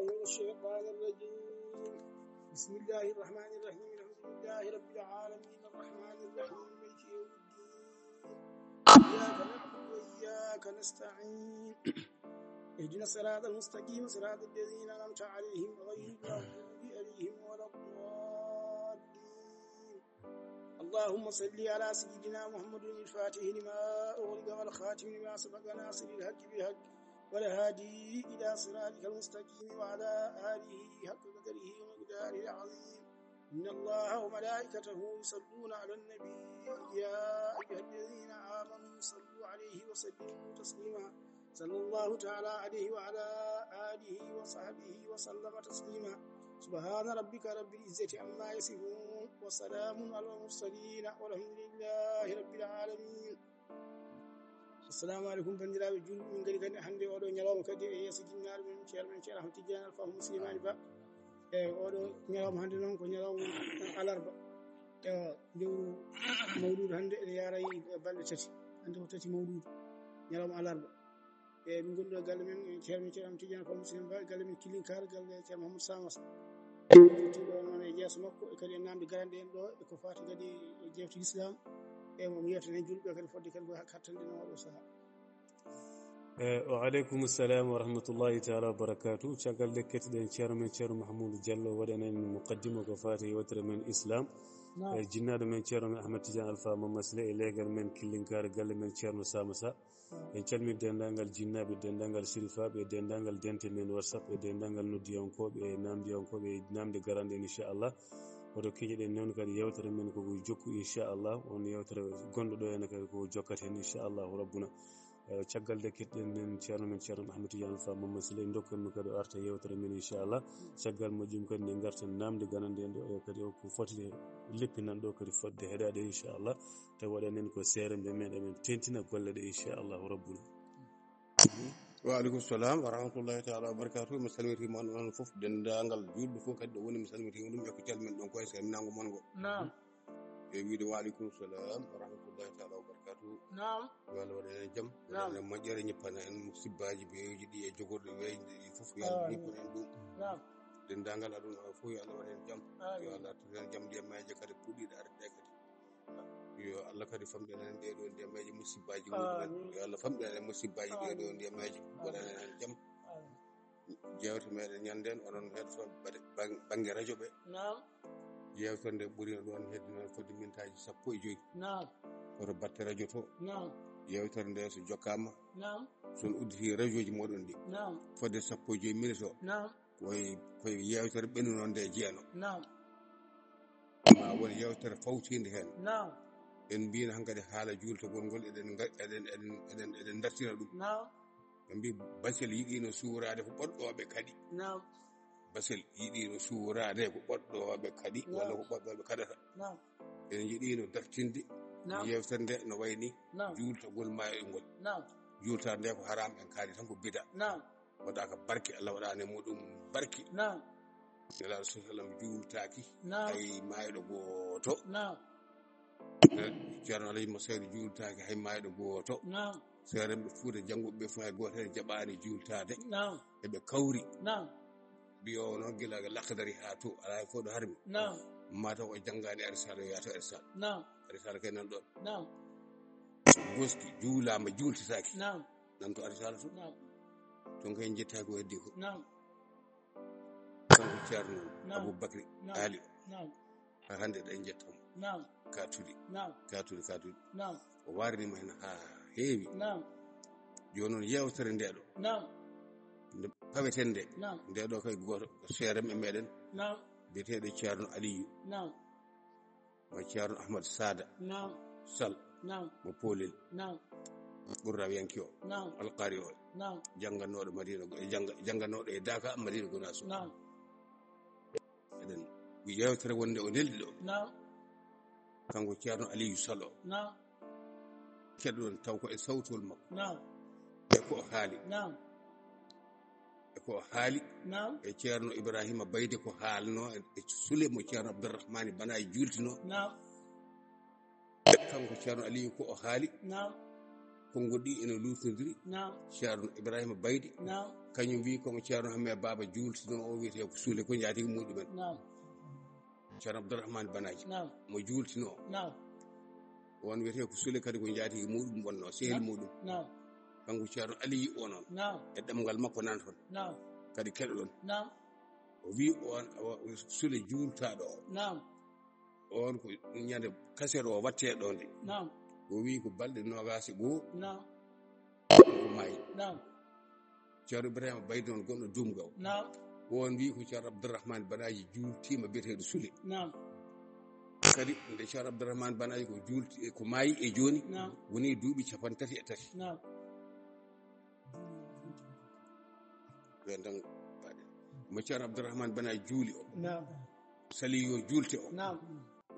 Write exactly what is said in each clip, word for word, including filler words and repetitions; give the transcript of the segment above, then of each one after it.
من الشيطان الرجيم. بسم الله الرحمن الرحيم. الحمد لله رب العالمين. الرحمن الرحيم. مالك يوم الدين. إياك نعبد وإياك نستعين. اهدنا الصراط المستقيم، صراط الذين أنعمت عليهم غير المغضوب عليهم ولا الضالين. اللهم صل على سيدنا محمد الفاتح لما أغلق والخاتم لما سبق ناصر الحق بالحق والهادي إلى صراطك المستقيم وعلى آله حق قدره ومقداره العظيم. إن الله وملائكته يصلون على النبي، يا أيها الذين آمنوا صلوا عليه وسلموا تسليما. صلى الله تعالى عليه وعلى آله وصحبه وسلم تسليما. سبحان ربك رب العزة عما يصفون، وسلام على المرسلين، والحمد لله رب العالمين. Assalamu aleykum, banndiraaɓe juulɓe. Min ngari kadi hannde oɗo ñalawma kadi e yeeso jinnaaɗo men, ceerno men, Ceerno Ahmad Tidiane Alfa Ahmad Slimani Ba. E oɗo ñalawma hannde noon ko ñalawma alarba. E lewru mawluudu hannde ene yaara e balɗe tati. Hannde ko tati mawluudu, ñalawma alarba. E min ngoni ɗo e galle men, e ceerno men, Ceerno Ahmad Tidiane Alfa Ahmad Slimani Ba, e galle men Killinkaar, galle Ceerno Mahamadou Samassa. Tottiiɗo noon e yeeso makko, e kadi e naamnde garanɗe en ɗo, e ko faati kadi e jeewte Islam. E mo mi yeewtana en juulɓe kadi fodde kadi ko hak-, hattande no oɗo sahaa. Eh, wa aleykum salam wa rahmatullahi taala wa barakatuh. Caggal nde kettiɗen ceerno men, Ceerno Mahmoudou Diallo, waɗanen muqaddima ko faati e yewtere men Islam. Naam. Eh, jinnaaɗo men, Ceerno men Ahmad Tidiane Alfa Mamadou Sile, e leegal men Killinkaar, galle men Ceerno Samassa. Naam. En calmini denndaangal jinnaaɓe, denndaangal sirifaaɓe, e denndaangal dente men WhatsApp, e denndaangal noddiyankooɓe, e naamndiyankooɓe, e naamnde garanɗe en, inchallah. Hoto keñiɗen noon kadi yewtere men koko jokku, inchallah. On yewtere gonɗo ɗo ene kadi ko jokkata heen, inchallahu rabbuna. Eh, caggal nde kettiɗen nden ceerno men, Ceerno Ahmad Tidiane Fa Mamadou Sile, ndokken mo kadi o arta yewtere men, inchallah. Caggal majjum kadi nde ngarten naamnde ganande en ɗo, e kadi o ko foti leppinan ɗo kadi fodde heɗaade, inchallah. Tawi waɗanen ko seeremɓe men, emen tentina golle ɗe, inchallahu rabbuna. Wa aleykum salam wa rahmatullahi taala wa barakatuh. Mi salmitima on, onon fof, denndaangal juulɓe fof kadi ɗo woni, mi salmitima ɗum e ko calmin ɗon ko e salminaango mon ngo. Naam. E wiide wa aleykum salam wa rahmatullahi taala wa barakatuh. Naam. Yo Allah waɗan en jam, naam, waɗan en moƴƴere, ñippana en musibbaaji, beyoji ɗi e jogorɗi weyde ɗi fof, yo Allah, amin, ñippana en ɗum. Naam. Denndaangal aduna o fof, yo Allah waɗan en jam. Amin. Yo Allah artir en jam, ndiyamaaji kadi puɗɗiiɗe arde kadi. Yo Allah kadi famɗinan en ɗee ɗoo ndiyamaaji, musibbaaji, amin, muɗumen. Yo Allah famɗinan en musibbaaji, amin, ɗee ɗoo ndiyamaaji, amin, waɗanan en jam. Amin. Jeewte meɗen ñande en, onon heɗotooɓe bade-, bang-, bannge radio ɓe. Naam. Yeewtere nde ɓurino ɗoon hedde noon fodde mintaaji sappo e joy. Naam. Koto batte radio to. Naam. Yeewtere nde so jokkaama, naam, so on udditi radioji moɗon ɗi, naam, fodde sappo e joy minutes o. Naam. Koye, koye yeewtere ɓennunoonde e jeeno. Naam. Ma won yeewtere fawtiinde heen. Naam. En mbiino hankadi haala juultagol ngol, eɗen nga-, eɗen, eɗen, eɗen, eɗen dartina ɗum. Naam. Ɓe mbii Basel yiɗiino suuraade ko ɓoɗɗooɓe kaɗi. Naam. Basel yiɗiino suuraade ko ɓoɗɗooɓe kaɗi, naam, walla ko ɓoɗɗooɓe kaɗata. Naam. En yiɗiino dartinde, naam, yeewtere nde no wayi ni, naam, juultagol maayɗo ngol. Naam. Juultaade nde ko haraam, en kaali tan ko bida. Naam. Waɗaaka barke, Allah waɗaani e muɗum barke. Naam. Nelaaɗo sallallahu alaihi wasallam juultaaki, naam, hay maayɗo gooto. Naam. Eh, Ceerno Alayhi Masayri juultaaki hay maayɗo gooto. Naam. Seerenɓe Fuuta jannguɓe ɓe fof hay gooto heen jaɓaani juultaade. Naam. Eɓe kawri. Naam. Mbiyo noon gila Lakhdari haa to, alaa hay fof ɗo harmi. Naam. Mataw o janngaani Arisala, o yaata Arisala. Naam. Arisala kay nan ɗoon. Naam. Boski juulaama, juultataake. Naam. Nan to Arisala to. Naam. Toon kay en njettaaki ko heddii ko. Naam. Kanko Ceerno, naam, Aboubacry, naam, Aali o. Naam. Haa hannde eɗen njetta mo. Naam. Ka tuli. Naam. Ka tuli, ka tuli. Naam. O waarnii ma heen haa heewi. Naam. Jooni noon yeewtere nde ɗo. Naam. Nde paweten nde. Naam. Nde ɗo kay gooto ko seerenɓe meɗen. Naam. Biyeteeɗo Ceerno Aliyu. Naam. Mo Ceerno Ahmad Sada. Naam. Sal. Naam. Mo Poolel. Naam. Ɓurrawiyanke o. Naam. Alqaari o. Naam. Jannganooɗo Madina Go-, jannga-, jannganooɗo e Daaka Madina Gunaas o. Naam. Eɗen yeewtere wonde o neldi ɗo. Naam. Kanko Ceerno Aliyu Sal o. Naam. Keɗoɗon taw ko e sawtol makko. Naam. E ko o haali. Naam. E ko o haali. Naam. E Ceerno Ibrahima Bayde ko haalno, e Sule mo Ceerno Abdourahmani Banaye juultino. Naam. E kanko Ceerno Aliyu ko o haali. Naam. Konnguɗi ɗi ene luutondiri. Naam. Ceerno Ibrahima Baydi. Naam. Kañum wi ko mo Ceerno Hammet Baaba juultinoo o wiyetee ko Sule ko njaatigi muɗumen. Naam. Ceerno Abdourahmane Banaji. Naam. Mo juultinoo. Naam. On wiyetee ko Sule kadi ko njaatigi muɗum wonnoo, sehil Naam. muɗum. Naam. Kanko Ceerno Aliyu o noon. Naam. E ɗemngal makko nan toon. Naam. Kadi keɗoɗon. Naam. O wi on, o, o Sule juultaaɗo o. Naam. On ko ñande kasere o wattee ɗo nde. Naam. O wi ko balɗe noogaas e goo. Naam. Ko maayi. Naam. Ceerno Ibrahima Baydi noon gonɗo Duumgaw. Naam. On wi ko Ceerno Abdourahmane Banaji juultiima biyeteeɗo Sule. Naam. Kadi nde Ceerno Abdourahmane Banaji ko juulti, ko maayi e jooni, Naam. woni duuɓi capanɗe tati e tati. Naam. Ɓen tan mbaɗen. Mo Ceerno Abdourahmane Banaji juuli o. Naam. Sali yo juulte o. Naam.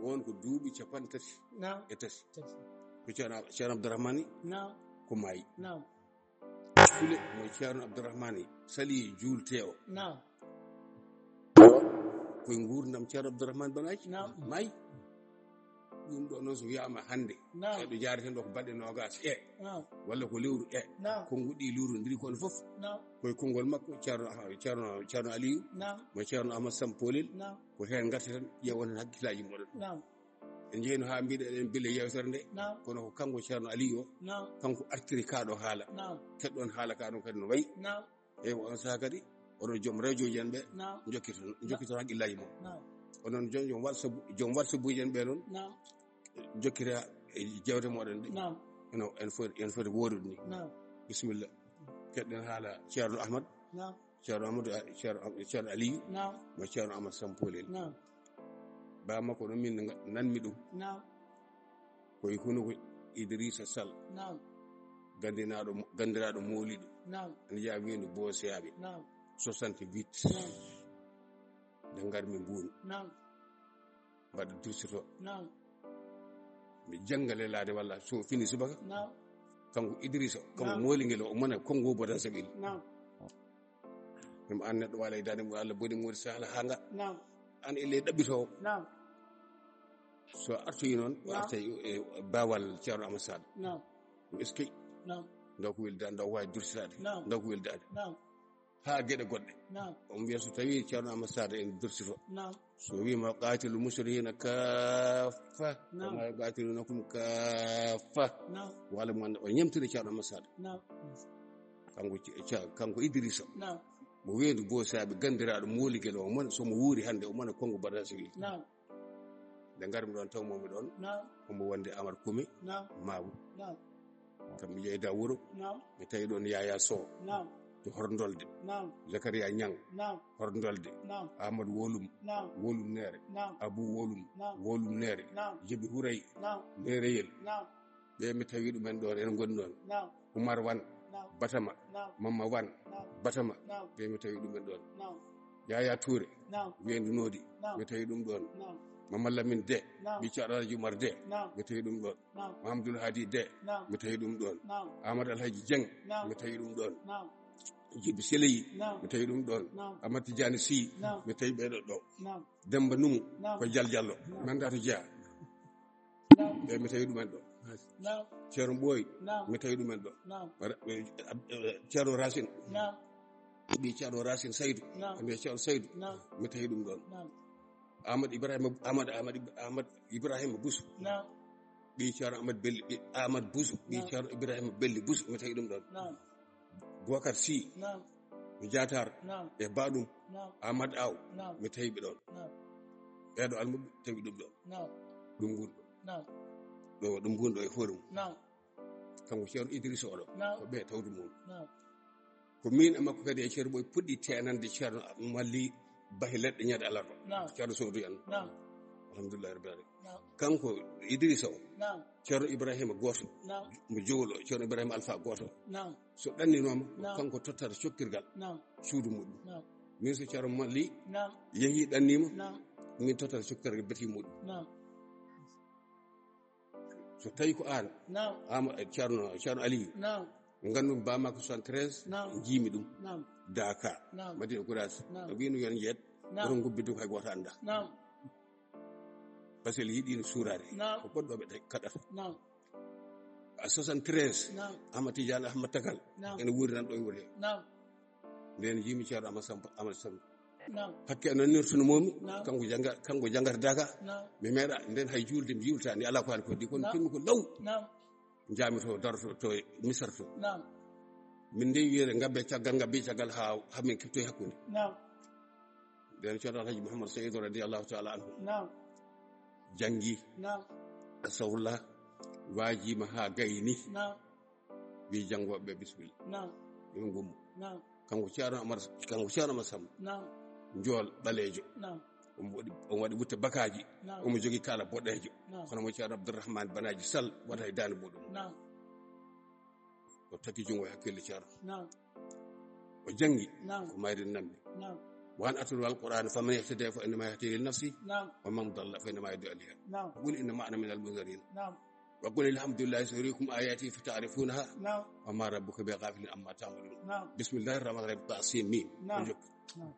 On ko duuɓi capanɗe tati Naam. e tati. Tati. Ko Ceerno, Ceerno Abdourahmane Naam. ko maayi. Naam. Sule mo Ceerno Abdourahmane Sali juultee o. Naam. Koye nguurndam Ceerno Abdourahmane Banaji Naam. maayi. Ɗum ɗo noon so wiyaama hannde, Naam. e ɗo jaareten ɗo ko balɗe noogaas e, Naam. walla ko lewru e, Naam. konnguɗi luutondiri kono fof. Naam. Koye konngol makko Ceerno, Ceerno, Ceerno Aliyu, Naam. mo Ceerno Ahmad Samb Polel, Naam. ko heen ngarteten ƴeewen hakkillaaji mooɗon. Naam. En njeyno haa mbiɗa eɗen mbele yeewtere nde, Naam. kono ko kanko Ceerno Aliyu o, Naam. kanko artiri kaa ɗo haala. Naam. Keɗɗon haala kaa ɗon kadi no wayi. Naam. Eyi, on sahaa kadi, onon joom radiooji en ɓe, Naam. njokkito, njokkito hakkillaaji mon. Naam. Onon joom, joom WhatsApp, joom WhatsApp uji en ɓe noon, Naam. njokkita e jeewte mooɗon ɗe. Naam. Eno, en foti, en foti woodude ni. Naam. Bisimilla. Keɗɗen haala Ceerno Ahmad. Naam. Ceerno Amadou, Ceerno, Ceerno Aliyu. Naam. Mo Ceerno Ahmad Samb Polel. Naam. Ba makko ɗum min nga-, nanmi ɗum. Naam. Ko e hono ko Idrissa Sall. Naam. Gandinaaɗo, ganndiraaɗo mooliiɗo. Naam. Ene jeyaa weendu Boosiyaaɓe. Naam. soixante-huit. Naam. Nde ngarmi Mbuun. Naam. Mbaɗa dursoto. Naam. Mi jannga lelaade walla so fini subaka. Naam. Kanko Idrissa, kanko Naam. mooli ngel o mona Kongo Brazzaville. Naam. Ɗum aan neɗɗo waala e daande mum, Allah boni moodi sahla haa nga. Naam. Aan elle ɗaɓɓitoowo. Naam. So artoyi noon, o Naam. arta e, e baawal Ceerno Amadou Sall. Naam. Ko eskey. Naam. Ndaw ko weldaade, ndaw ko waawi dursitaade. Naam. Ndaw ko weldaade. Naam. Haa geɗe goɗɗe. Naam. On mbiya so tawii Ceerno Amadou Sall en dursito. Naam. So wiima qaatilu mushrikina kaaffa, Naam. kama yuqatilunakum kaaffa. Naam. Wala mo o ñemtini Ceerno Amadou Sall. Naam. Kanko ce-, ce-, kanko Idrissa. Naam. Mo weendu Boosiyaaɓe ganndiraaɗo mooligel o mon, so mo wuuri hannde o mona Kongo Brazzaville. Naam. Nde ngarmi ɗoon taw momi ɗoon. Naam. Omo wonde Amar Kumi. Naam. Maabo. Naam. Kam mi yeyda wuro. Naam. Mi tawi ɗoon Yaya Sow. Naam. To Hordolde. Naam. Zakaria Ñang. Naam. Hordolde. Naam. Amadou Wolum. Naam. Wolum Neere. Naam. Abou Wolum. Naam. Wolum Neere. Naam. Jebi Huray. Naam. Neereyel. Naam. Ɓe mi tawi ɗumen ɗoon, ene ngoni ɗoon. Naam. Oumar Wan, Naam. Batama, Naam. Mamma Wan, Naam. Batama, Naam. Ɓe mi tawi ɗumen ɗoon. Naam. Yaya Touré, Naam. Weendu Noodi, Naam. Mi tawi ɗum ɗoon. Naam. Mamma Lamine De, Naam. Ɓicco Alhaji Oumar De, Naam. Mi tawi ɗum ɗoon. Naam. Mamadou Hadi De, Naam. Mi tawi ɗum ɗoon. Naam. Amadou Alhaji Dieng, Naam. Mi tawi ɗum ɗoon. Naam. Jibi Seleyi, Naam. Mi tawi ɗum ɗoon. Naam. Amadou Tidiane Sy, Naam. Mi tawi ɓeɗo ɗo. Naam. Demba Numu, Naam. Ko Jal Jallo, Naam. Manda to Jeya. Naam. Ɓe mi tawi ɗumen ɗo. Naam. Ceerno Ɓooy, Naam. Mi tawi ɗumen ɗo. Naam. Ra-, eh, ab-, eh, Ceerno Racine. Naam. Ɓii Ceerno Racine Saydu. Naam. Ɓii Ceerno Saydu. Naam. Mi tawi ɗum ɗoon. Naam. Amadou Ibrahima, Amadou, Amadou Ib-, Amadou Ibrahima Bousso. Naam. Ɓii Ceerno Amadou Belli, ɓii Amadou Bousso, ɓii Naam. Ceerno Ibrahima Belli Bousso, mi tawi ɗum ɗoon. Naam. Bokar Sy. Naam. Mi Jaataar. Naam. E Baɗum. Naam. Amadou Aw. Naam. Mi tawi ɓe ɗoon. Naam. Ɓeeɗo almuɓɓe tawi ɗum ɗoon. Naam. Ɗum ngun ɗo. Naam. Ɗo ɗum ngun ɗo e hoore mum. Naam. Kanko Ceerno Idrissa oɗo. Naam. Ko ɓe tawdu mum. Naam. Ko min e makko kadi e Ceerno Ɓooy puɗɗi teenande Ceerno Malli Bahi leɗɗe ñande alarba. Naam. Ceerno Sowdu en. Naam. Alhamdulillahi rabbil alamin. Naam. Kanko Idrissa o. Naam. Ceerno Ibrahima gooto. Naam. Mo Jowlo, Ceerno Ibrahima Alfa gooto. Naam. So ɗanninooma, ko Naam. kanko tottata cokkirgal Naam. suudu muɗum. Naam. Min so Ceerno Malli Naam. yehi ɗanniima, Naam. min tottata cokkirgal beti muɗum. Naam. So tawi ko aan, Naam. Ama-, Ceerno, Ceerno Aliyu, Naam. Nganndu-mi ba makko soixante-treize, Naam. Njiimi ɗum. Naam. Daaka. Naam. Madina Gounass. Naam. O wiino yo en njeet. Naam. Oto ngobbidde ko hay gooto annda. Naam. Basel yiɗiino suuraade. Naam. Ko goɗɗo ɓe tawi kaɗata. Naam. A soixante-treize, Naam. Ahmad Tidiane Ahmad Tagal, Naam. Ene wuuri nan ɗo e wuro he. Naam. Nden jiimi Ceerno Ahmad Samba, Ahmad Samba. Naam. Hakke no nirtuno momi, Naam. Kanko janga, kanko jangata daga. Naam. Mi meeɗa, nden hay juulde mi juultani, ala ko hali ko di, kono Naam. Timmi ko law. Naam. Jaami to, daro to, to Misar to. Naam. Min nde wiyere ngabbe caggal, ngabbe caggal ha, ha min keftoy hakkunde. Naam. Nden Ceerno Alhaji Mouhammad Seydou radiyallahu ta'ala anhu. Naam. Jangi. Naam. Astagfirullah. Waajima ha gayni. Naam. Wi janngoɓe ɓe, "Bisimilla." Naam. Yo ngummo. Naam. Kanko Ceerno Amar, kanko Ceerno Amar Samba. Naam. Njool ɓaleejo. Naam. Omo waɗi, omo waɗi wutte bakaaji. Naam. Omo jogii kaala boɗeejo. Naam. Kono mo Ceerno Abdourahmane Banaji Sall wata e daande muɗum. Naam. O takki junngo e hakkille Ceerno. Naam. O janngi. Naam. Ko mayri namdi. Naam. Wa an atlu al-Qur'ana faman ihtada fa innama yahtadi li nafsi. Naam. Wa man dalla fa innama yadillu alayha. Naam. Qul innama ana min al-munzirin. Naam. Wa qul alhamdulillahi sayurikum ayatihi fata'rifunaha. Naam. Wa ma rabbuka bi ghafilin amma ta'malun. Naam. Bismillahir rahmanir rahim. Tasin mim. Naam. O jokki. Naam.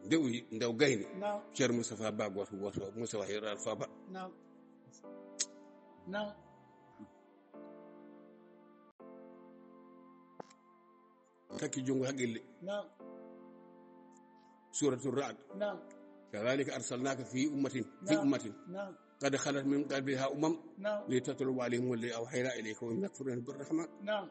Nde o, nde o gayni. Naam. Ceerno Moustapha Ba goto, goto, Moustapha Hira Alpha Ba. Naam. Naam. Takki junngo haqqille. Naam. Suratul Ra'd. Naam. Kadhalika arsalnaka fi ummatin, fi Naam. Ummatin. Naam. Qad khalat min qabliha umam. Naam. Litatluwa alayhim alladhi awhayna ilayka wa hum yakfuruna bir rahman. Naam.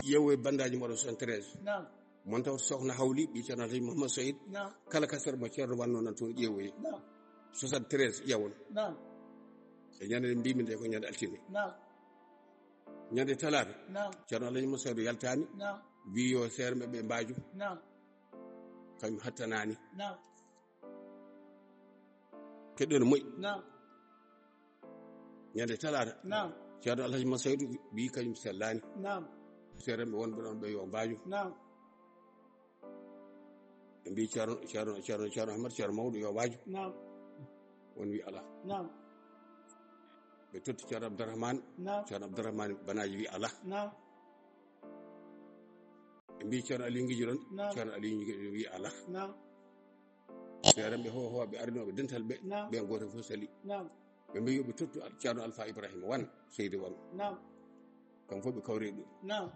Yeewe bandaaji moɗon soixante-treize. Naam. Mon taw sokhna Hawli, ɓi Ceerno Alhaji Mouhammad Saïd. Naam. Kala kasar mo Ceerno wanno nan toon ƴeewoye. Naam. Soixante-treize ƴeewon. Naam. E ñande nde mbimi nde ko ñande altine. Naam. Ñande talaata. Naam. Ceerno Alhaji Mouhammad Saïd yaltani. Naam. Wi yo seerɓe ɓe mbaaju. Naam. Kañum hattanani. Naam. Keɗɗon moƴƴi. Naam. Ñande talaata. Naam. Ceerno Alhaji Masaydu wi kañum sellani. Naam. Seeremɓe wonɓe ɗon ɓe yo mbaaju. Naam. Ɓe mbi Ceerno, Ceerno, Ceerno, Ceerno Ahmad, Ceerno Mawɗo yo mbaaju. Naam. On wi ala. Naam. Ɓe totti Ceerno Abdourahmane. Naam. Ceerno Abdourahmane Banaji wi ala. Naam. Ɓe mbi Ceerno Aliou Guidiron. Naam. Ceerno Aliou Guidiron wi ala. Naam. Seeran ɓe ho-, hooɓe arnooɓe dental ɓe, Naam. Ɓen gooto fof sali. Naam. Ɓe mbi yo ɓe tottu Al-, Ceerno Alpha Ibrahima Wan, Seydi Wan. Naam. Kam fof ɓe kawri ɗum. Naam.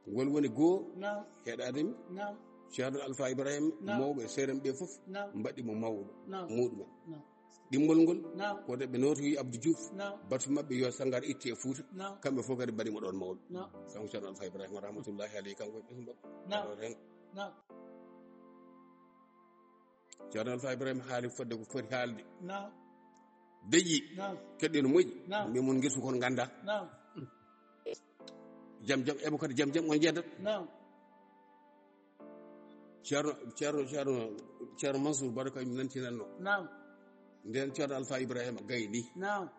Ngol woni goo Naam. Heɗaade mi. Naam. Ceerno Alpha Ibrahima, Naam. Mawɓe seeran ɓe fof, Naam. Mbaɗi mo mawɗo, Naam. Muɗumen. Naam. Ɗimmol ngol, Naam. Ko nde ɓe nootoyi Abdou Diouf, Naam. Batu maɓɓe yo Sangar itte e Fuuta, Naam. Kamɓe fof kadi mbaɗi mo ɗon mawɗo. Naam. Kanko Ceerno Alpha Ibrahima, rahmatullahi alayhi, kanko e ɓesngu makko. Naam. Ɗo tan. Naam. Ceerno Alpha Ibrahima haali fodde ko foti haalde. Naam. Deƴƴi. Naam. Keɗɗe no moƴƴi. Naam. Mais mon ngirtu kon ngannda. Naam. Jam jam, eɓo kadi jam jam on njeddat. Naam. Ceerno, Ceerno, Ceerno, Ceerno Mansour Baro kañum nantinanno. Naam. Nden Ceerno Alpha Ibrahima gayni. Naam.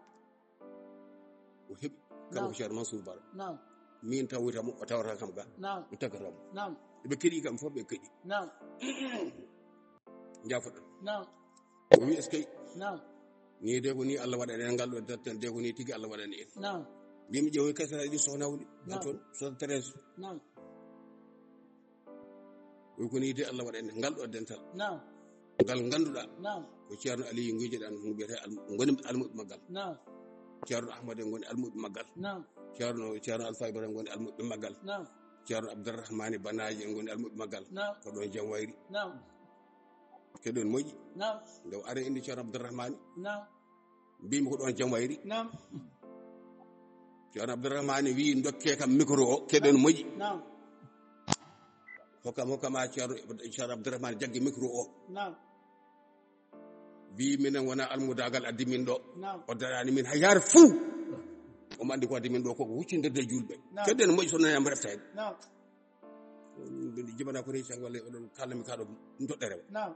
O heɓi, kanko Naam. Ceerno Mansour Baro. Naam. Min tawoyta mo, o tawata kam ga. Naam. O taggata mo. Naam. Ɓe keɗi kam fof, ɓe keɗi. Naam. Jaafoɗon. Naam. O wi, "Eskey." Naam. Ni de ko ni Allah waɗani en ngal ɗo dental, de ko ni tigi Allah waɗani en. Naam. Mbimi ƴeewoy kasaraji ɗi sohna woni. Naam. Toon, soixante-treize. Naam. Oy ko ni de Allah waɗani en ngal ɗo dental. Naam. Ngal ngannduɗaa. Naam. Ko Ceerno Aliyu Ngujjo ɗan, mo wiyetee al-, ngoni almuɓɓe maggal. Naam. Ceerno Ahmad en ngoni almuɓɓe maggal. Naam. Ceerno, Ceerno Alfa Ibrahima ngoni almuɓɓe maggal. Naam. Ceerno Abdourahmane Banaji en ngoni almuɓɓe maggal. Naam. Ko ɗon jam wayri. Naam. Keɗon moƴƴi. Naam. Nde o ari indi Ceerno Abdourahmane. Naam. Mbimi ko ɗon jam wayri. Naam. Ceerno Abdourahmane wi dokke kam micro o, keɗon moƴƴi. Naam. Hokkam, hokkam a Ceerno, Ceerno Abdourahmane jaggi micro o. Naam. Wi minen wona almudagal addi min ɗo. Naam. O darani min hay har fou. Omo andi ko addi min ɗo koko huccindirde e julɓe. Naam. Keɗon moƴƴi so nani am refta hen. Naam. Jibana ko reyi tan walla oɗon kalnami kaɗo doɗɗere. Naam.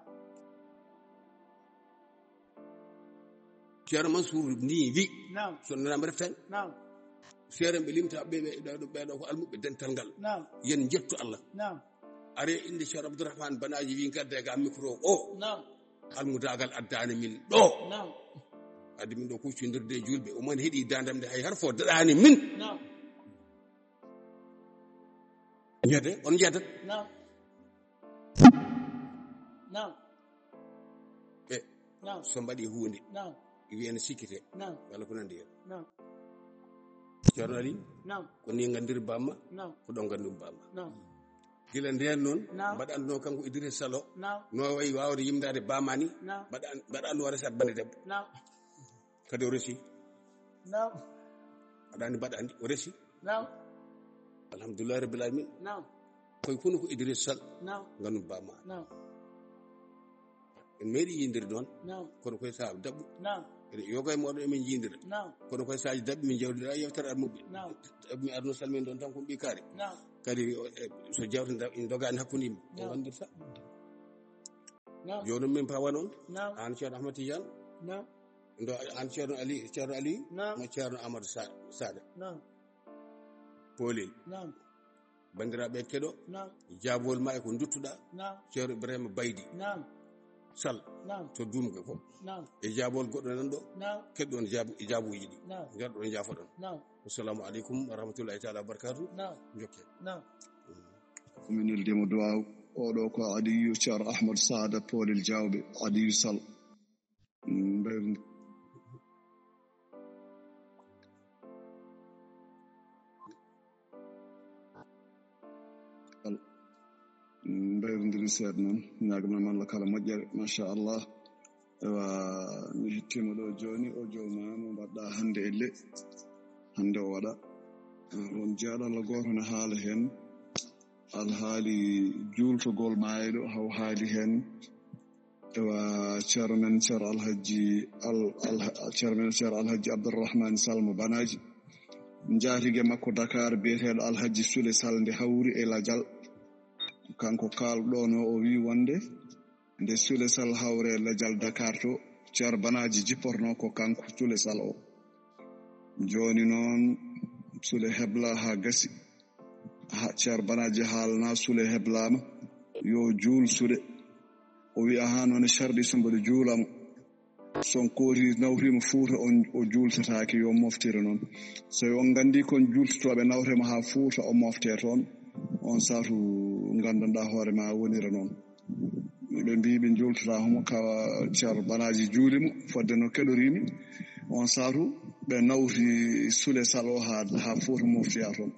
Ceerno Mansour ni wi. Naam. So nanama reftan. Naam. Seeren ɓe limta ɓe, ɓe, ɓe, ɓe ɗo ko almuɓɓe dental ngal. Naam. Yen njettu Allah. Naam. Are inde Ceerno Abdourahmane Banaji wi gadda ga micro o. Naam. Almudagal addani min ɗo. Naam. Addi min ɗo kuccindirde e julɓe. O man heɗi dandam nde hay har fo daɗani min. Naam. Njede, on njedat. Naam. Naam. E, naam. So mbaɗi huunde. Naam. Wiya ene sikkite. Naam. Walla ko nandi hen. Naam. Ceerno Ali, Naam. Ko ni gandiri bamma? Naam. Ko ɗon gandumi bamma? Naam. Gila nden noon, Naam. Mbaɗanno kanko Idrissa Sall o. Naam. No wayi wawde yimdaade bamani. Naam. Mbaɗan-, mbaɗanno o resat bande debbo. Naam. Kadi o resi. Naam. Aɗa andi mbaɗa andi, o resi. Naam. Alhamdulillahi rabbil alamin. Naam. Koye kono ko Idrissa Sall. Naam. Gandumi bamma. Naam. En meeɗi yindirde noon. Naam. Kono koye saha daɓɓu. Naam. Eɗen yoga e moɗon emin yindira. Naam. Kono koye sahaji daɓɓi min jawdira yewtere ar mobbi. Naam. Ɗaɓɓi mi arno salmin ɗon tan ko ɓi kaari. Naam. Kadi o, e, so jawte nda-, ina doga en hakkunde yimɓe. O Naam. Wandirta. Naam. Jooni min pawa noon. Naam. An Ceerno Ahmad Tidiane. Naam. Ndo an Ceerno Ali, Ceerno Ali. Naam. Mo Ceerno Amadou Sa-, Sada. Naam. Poolel. Naam. Bandiraɓe keɗo. Naam. Jaabol ma e ko duttuɗa. Naam. Ceerno Ibrahima Baydi. Naam. Sall. Naam. To Dumga ko. Naam. E jaabol goɗɗo nan ɗo. Naam. Keɗɗon jaabu, jaabuji ɗi. Naam. Garɗon jaafoɗon. Naam. Assalamu alaikum wa rahmatullahi ta'ala wa barakatuh. Naam. Jokke. Naam. Min neldima duwaw. Oɗo ko Aliyu Ceerno Ahmad Sada Poolel Jawɓe Aliyu Sall. Mbayru mbayrondiri seeɗa noon, ñaaganaama Allah kala moƴƴere, machallah. Ewa, mi hettiima ɗo jooni, o jowma mo mbaɗɗa hannde e le hannde o waɗa. Won jeeɗallo gooto ne haala heen alhaali juultogol maayɗo, haw haali heen ewa ceerno men ceerno alhaji al, al, ceerno men ceerno alhaji Abdourahmane Sall mo Banaji, njaatige makko Dakar biyeteeɗo alhaji Sule Sall nde hawri e lajal. Kanko kaalɗono o wi wonde nde Sule Sall hawre lajal Dakar to, ceerno Banaji jipporno ko kanko Sule Sall o. Jooni noon Sule hebla ha gasi. Ha ceerno Banaji haalna Sule heblama yo juul Sule. O wi aha noon e sharɗi so mboɗo juulamo. So on kooti nawrima Fuuta on o juultataake yo moftire noon. So on nganndi kon juultotooɓe nawrema haa Fuuta o mofte toon, on saatu nganndanɗaa hoore ma wonira noon. Ɓe mbii ɓe njuultata homo kawa ceerno Banaji juuli mo fodde no keɗoriimi. On saatu ɓe nawti Sule Sall o haa, haa Fuuta moftoya toon.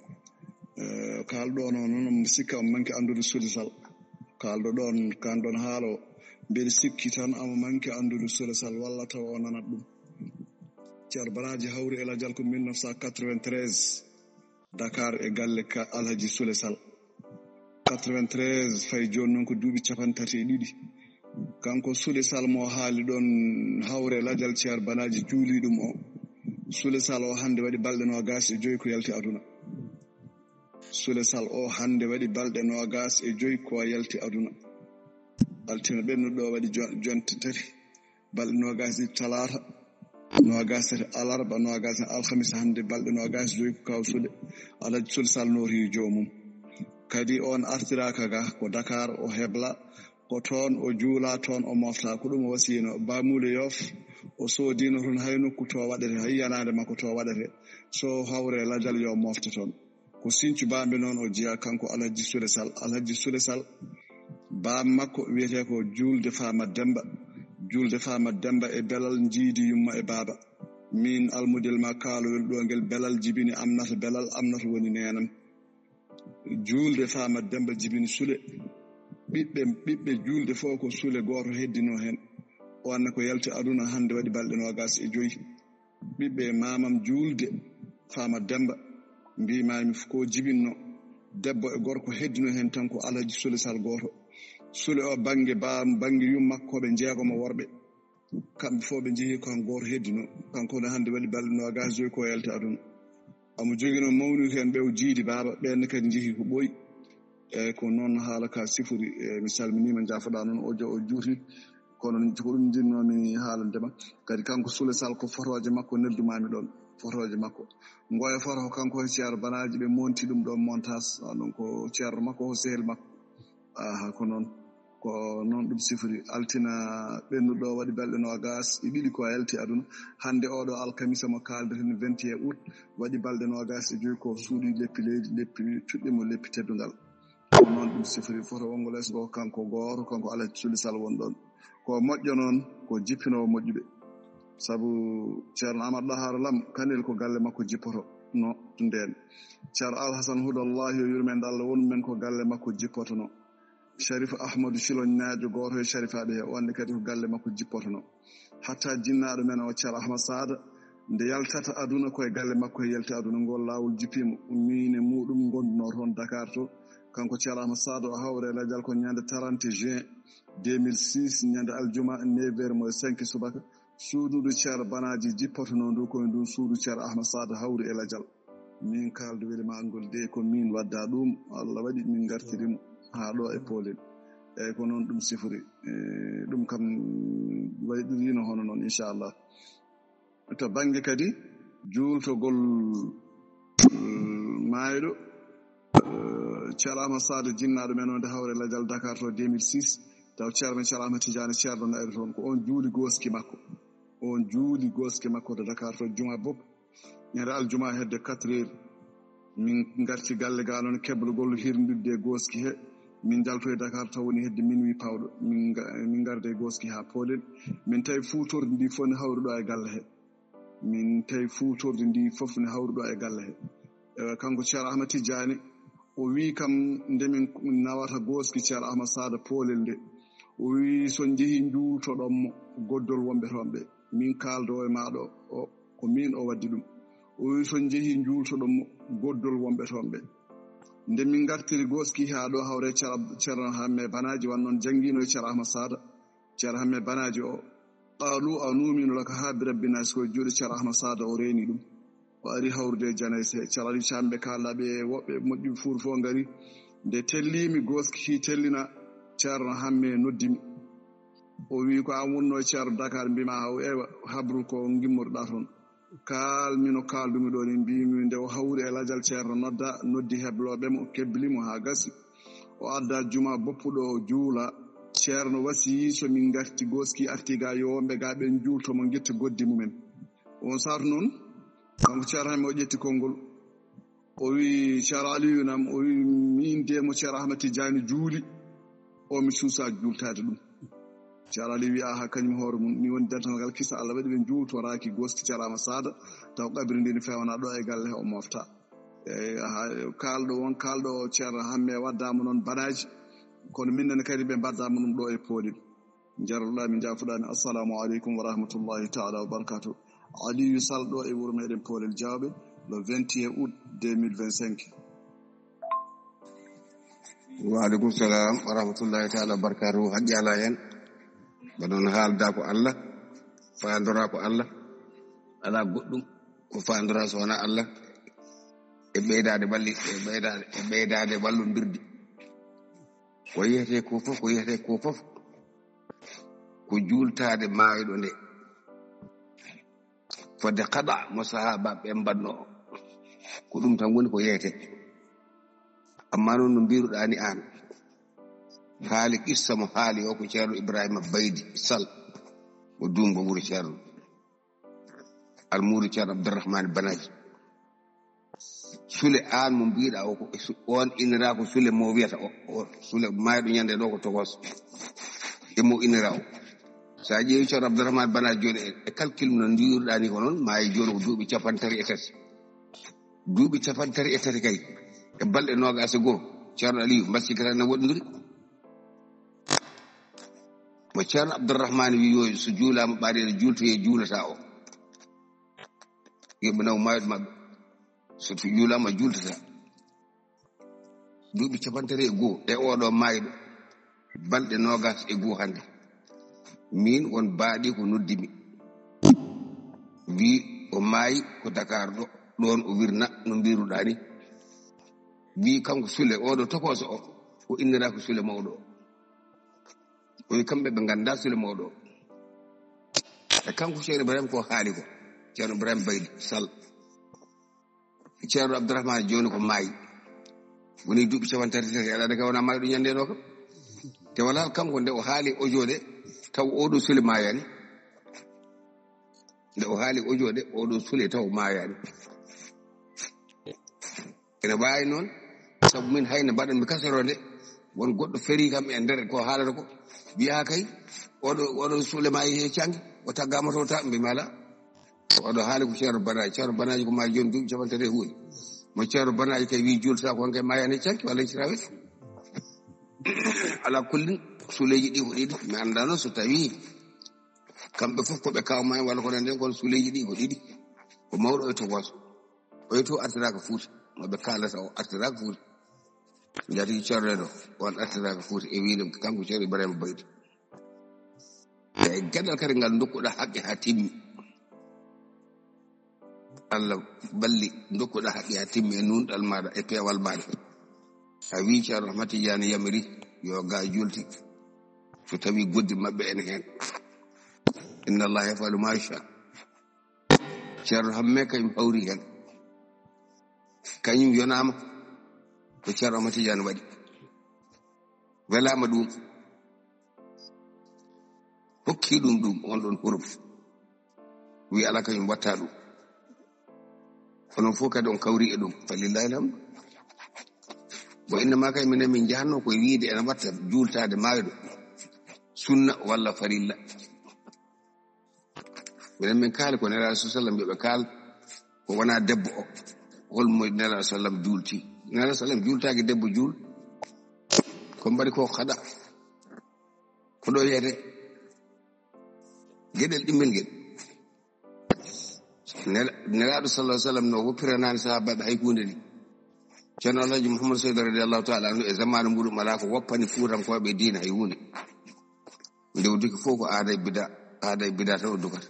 Eh, kaalɗo noon, noon mi sikka on manki anndude Sule Sall. Kaalɗo ɗoon, kaan ɗoon haala o, mbeɗa sikki tan amo manki anndude Sule Sall walla tawa o nanat ɗum. Ceerno Banaji hawri e lajal ko mille neuf cent quatre-vingt-treize, Dakar e galle ka Alhaji Sule Sall. Quatre-vingt-treize, fay jooni noon ko duuɓi capanɗe tati e ɗiɗi. Kanko Sule Sall mo haali ɗoon hawre lajal ceerno Banaji juuli ɗum o. Sule Sall o hannde waɗi balɗe noogaas e joyi ko yalti aduna. Sule Sall o hannde waɗi balɗe noogaas e joyi ko yalti aduna. Altine ɓennuɗo waɗi jon-, jonte tati. Balɗe noogaas ɗiɗi talaata, noogaas tati alarba, noogaas tati alhamisa, hannde balɗe noogaas joyi ko kaw Sule. Alhaji Sule Sall nooti joomum. Kadi on artiraaka ga ko Dakar, o hebla, ko toon o juula, toon o mofta. Ko ɗum o wasiyino Bamule Yoff, o soodino toon hay nokku to waɗete, hay yanaande makko to waɗete. So hawre lajal yo mofte toon. Ko Sinthiou Bambe noon o jeyaa kanko Alhaji Sule Sall. Alhaji Sule Sall, baam makko wiyetee ko Juulde Faama Demba. Juulde Faama Demba e belal njiidi yumma e baaba. Min almudel ma kaalowel ɗo ngel belal jibini amnata belal, amnata woni neenam. Juulde Faama Demba jibini Sule. Ɓiɓɓe, ɓiɓɓe juulde fof ko Sule gooto heddino heen. O anna ko yalti aduna hannde waɗi balɗe noogaas e joyi. Ɓiɓɓe maamam juulde Faama Demba mbiimaami ko jibinno debbo e gorko heddino heen tan ko Alhaji Sule Sall gooto. Sule o bannge baam, bannge yum makko ko ɓe njeegomo worɓe. Kamɓe fof ɓe njehi ko han gooto heddino. Kanko ne hannde waɗi balɗe noogaas joyi ko yalti aduna. Amo jogino mawni ko heen ɓew jiidi baaba, ɓeen kadi njehi ko ɓooyi. Eyyi, ko noon haala ka sifori. Eyyi, mi salminiima, njaafoɗaa noon, o jo-, o juuti. Kono ko ɗum njinnoomi haalande ma. Kadi kanko Sule Sall ko fotooje makko neldumaami ɗoon. Fotooje makko. Ngoya foto ko kanko e ceerno Banaaji ɓe monti ɗum ɗoon montage. Ah, ɗum ko ceerno makko, ko sehil makko. Aha, ko noon. Ko noon ɗum sifori. Altine ɓennuɗo waɗi balɗe noogaas e ɗiɗi ko yalti aduna. Hannde oɗo alkamisa mo kaalden heen, vingt et un août, waɗi balɗe noogaas e joyi ko suuɗi leppi leydi, leppi cuɗɗi mo, leppi teddungal. Ko noon ɗum sifori. Foto wonngol lees ko kanko gooto, kanko Alhaji Sule Sall won ɗoon. Ko moƴƴo noon, ko jippinoowo moƴƴuɓe. Sabu Ceerno Amadou Ɗahaar Lam, kanel ko galle makko jippoto no ndeen. Ceerno Alhasan Hudallahi, yo yurmeende Allah won men, ko galle makko jippotono. Sharif Ahmadu Ciloñnaajo, gooto e sharifaaɓe he, o anndi kadi ko galle makko jippotono. Hatta jinnaaɗo men o, Ceerno Ahmad Saada, nde yaltata aduna, ko e galle makko he yalti aduna. Ngol laawol jippii mo, miin e muuɗum ngondunoo toon Dakar to. Kanko Ceerno Ahmad Saada o hawri e lajal ko ñande trente juin deux mille six, ñande aljuma, neuf heures moins cinq subaka. Suudu ndu Ceerno Banaaji jippotonoo ndu, ko e ndun suudu Ceerno Ahmad Saada hawri e lajal. Min kaaldu weli ma ngol de, ko min wadda ɗum, Allah waɗi min ngartiri mo haa ɗo e Poolel. Eyyi, ko noon ɗum sifori. E, ɗum kam wayɗirino hono noon, inchallah. To bannge kadi juultogol, mm, maayɗo, eh, Ceerno Ahmad Saada, jinnaaɗo men o, nde hawre lajal Dakar to deux mille six, taw ceerno men Ceerno Ahmad Tidiane, ceerno no ari toon, ko on juuli gooski makko. On juuli gooski makko to Dakar to, juma bopp. Ñande aljuma hedde quatre heures, min ngarti galle ga noon, keblugol hirndude e gooski he. Min njalto e Dakar taw woni hedde minuit pawɗo. Min nga-, min ngarde e gooski haa Poolel. Min tawi fuutordi ndi fof ne hawri ɗo e galle he. Min tawi fuutordi ndi fof ne hawri ɗo e galle he. Eh, kanko Ceerno Ahmad Tidiane, o wi kam, nde min nawata gooski Ceerno Ahmad Saada Poolel nde, o wi, so njehii njuultoɗon mo goddol wonɓe toon ɓe. Min kaaldo e maa ɗo, o, ko min o waddi ɗum. O wi, so njehii njuultoɗon mo goddol wonɓe toon ɓe. Nde min ngartiri gooski haa ɗo, hawre Ceerno, Ceerno Hamme Banaaji, wan noon janngiino e Ceerno Ahmad Saada. Ceerno Hamme Banaaji o, qaalu anu'minu laka haa bi rabbina, so ko juuɗe Ceerno Ahmad Saada o reeni ɗum. O ari hawrude e janayse he. Ceerno Aliou Thiam ɓe kaalɗa ɓe, woɓɓe moƴƴuɓe Fuuta fof ngari. Nde tellimi gooski ki tellina, Ceerno Hamme noddimi. O wi, ko an wonno e Ceerno Dakar, mbima haw, eywa, habru ko gimmorɗa toon. Kaal mino kaaldumi ɗo ni, mbimi nde o hawri e lajal, Ceerno nodda, noddi heblooɓe mo, kebli mo haa gasi. O adda juma boppuɗo, o juula. Ceerno wasiyi, so min ngarti gooski arti ga, yo wonɓe ga ɓen juulto mo, ngetta goddi mumen. On saatu noon, kanko Ceerno Hamme o ƴetti konngol. O wi, Ceerno Aliyu nam? O wi, min de mo Ceerno Ahmad Tijaani juuli, o mi suusa juultaade ɗum. Ceerno Aliyu wi, aha, kañum hoore mum, ni woni dental ngal kisa, Allah waɗi ɓe juultoraaki gooski Ceerno Ahmad Saada, taw qabri ndi ne fewana ɗo e galle he, o mofta. Eyyi, aha, kaalɗo won, kaalɗo Ceerno Hamme waddaama noon banaaji, kono min nene kadi ɓe mbaddaama ɗum ɗo e Poolel. Njarluɗaa mi, njaafuɗaa mi. Assalamu aleykum wa rahmatullahi taala wa barakatuh. Aliyu Sall ɗo e wuro meɗen Poolel Jawɓe, le vingt et un août deux mille vingt-cinq. Wa aleykum salam wa rahmatullahi taala wa barakatuh. Haqqi alaa heen. Mbaɗon haalda ko Allah, faandora ko Allah. Alaa goɗɗum ko faandora so wonaa Allah. E ɓeydaade balli, e ɓeydaade, e ɓeydaade ballondirde. Ko yehete ko fof, ko yehete ko fof, ko juultaade maayɗo nde. Fodde qada mo sahaaba ɓe mbaɗno o. Ko ɗum tan woni ko yehete. Amma noon no mbiruɗaa ni aan, haali qissa mo haali o ko Ceerno Ibrahima Baydi Sall, mo Duumba Wuro Ceerno. Almuudo Ceerno Abdourahmane Banaji. Sule aan mo mbiɗa o, ko su-, on innira ko Sule mo wiyata o, o Sule maayɗo ñande ɗo ko tokos. E mo innira o. Sa ƴeewi Ceerno Abdourahmane Banaji jooni e, e calcul no ndiwirɗa ni ko noon, maayi jooni ko duuɓi capanɗe tati e tati. Duuɓi capanɗe tati e tati kay. E balɗe noogaas e goo, Ceerno Aliyu, mbasikata na woɗɗondiri. Mo Ceerno Abdourahmane wi yo so juulaama ɓaade ene juulta e juulata o. Yo ɓe naw maayɗo maɓɓe. So juulaama juultata. Duuɓi capanɗe tati e goo e oɗo maayɗo. Balɗe noogaas e goo hannde. Min won baaɗi ko noddi mi. Wi o maayi ko Dakar ɗo, ɗoon o wirna no mbiruɗaa ni. Wi kanko Sule, oɗo tokooso o, o innira ko Sule mawɗo o. O wi kamɓe ɓe ngannda Sule mawɗo o. E kanko Ceerno Ibrahima ko haali ko. Ceerno Ibrahima Baydi Sall. Ceerno Abdourahmane jooni ko maayi. Woni duuɓi capanɗe tati tati, aɗa andi kay wona maayɗo ñande ɗo kam. Te wala kanko nde o haali audio de, taw oɗo Sule maayani. Nde o haali audio de, oɗo Sule taw maayani. Ene waawi noon, sabu min hayno mbaɗanmi kasoro nde, won goɗɗo ferii kam e nder ko haalata ko, wiyaa kay, oɗo, oɗo Sule maayi he cangi, O taggaama to ta mbi mala. Oɗo haali ko Ceerno Banaaji. Ceerno Banaaji ko maa jooni duuɓi capanɗe tati e huunde. Mo Ceerno Banaaji kay wi julta ko on kay mayani canki walla hecci rawe. Ala kullin, suleeji ɗi ko ɗiɗi. Mi anndaa noon so tawi kamɓe fof ko ɓe kawma en walla ko nanndi en, kono suleeji ɗi ko ɗiɗi. Ko mawɗo oye to gooto. Oye to artiraaka Fuuta. Mo ɓe kaalata o artiraaka Fuuta. Njati Ceerno ɗo, on artiraaka Fuuta e wiide kanko Ceerno Ibrahima Baydi. E geɗal kadi ngal dokkuɗa haqqe haa timmi. Allah balli dokkuɗa haqqe haa timmi e nunɗal maaɗa e peewal maaɗa. A wii Ceerno Ahmad Tidiane yamiri yo ga julti. So tawi goddi maɓɓe ene heen. Inna Allah yafalu ma yasha. Ceerno Hamme kañum hawri heen. Kañum yonaama ko Ceerno Ahmad Tidiane waɗi. Welaama ɗum. Hokki ɗum ɗum, on ɗon hurum. Wi ala kañum watta ɗum. Onon fof kadi on kawri e ɗum. Falillahi alhamdu. Bo innama kay minen min njahanno koye wiide ene watta juultaade maayɗo. Sunna walla farilla. Minen min kaali ko Nelaaɗo sallallahu alaihi wasallam, ɓe kaal ko wona debbo o. Holmo Nelaaɗo sallam juulti? Nelaaɗo sallam juultaaki debbo juul. Ko mbaɗi ko kada. Ko ɗo yiyete. Geɗel ɗimmel ngel. Nela-, Nelaaɗo sallallahu alaihi wasallam no woppiranaani sahaabaaɓe hay huunde ni. Ceerno Alhaji Mouhamadou Seydi radiyallahu ta'ala anhu e zamaanu muɗum alaa ko woppani Fuutankooɓe diina hay huunde. Nde o duki fof ko aada e bida, aada e bida tan o dukata.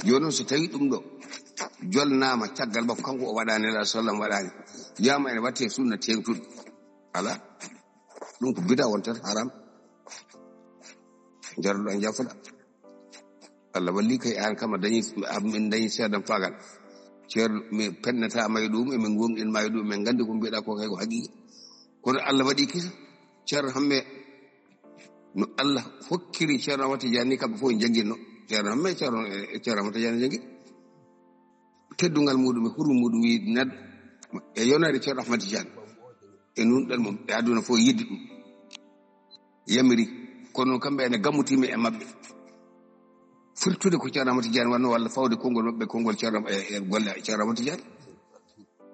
Jooni noon so tawi ɗum ɗo jolnaama caggal makko, kanko o waɗaani, Nelaaɗo sallam waɗaani, wiyama ene watte sunna teeŋtuɗo. Ala. Ɗum ko bida wontat haram. Jarduɗo a jafoɗa. Allah walli kay an kam a dañi, a, min dañi seedan fagal. Ceerno, mi pennata ma e ɗum, emin gonɗin ma e ɗum, min gandi ko mbiɗa ko kay ko haqiqa. Kono Allah waɗi kisa, Ceerno Hamme no Allah hokkiri Ceerno Ahmad Tidiane ni, kamɓe fof jangginno. Ceerno Hamme, Ceerno, e Ceerno Ahmad Tidiane janggi. Teddungal muɗum e hurum muɗum wi neɗɗo e yonade Ceerno Ahmad Tidiane. E nunɗal mum, e aduna fof yidde ɗum. Yamiri, kono kamɓe ene gammutima e maɓɓe. Firtude ko Ceerno Ahmad Tidiane wanno walla fawde konngol maɓɓe, konngol Ceerno, e, e golle Ceerno Ahmad Tidiane.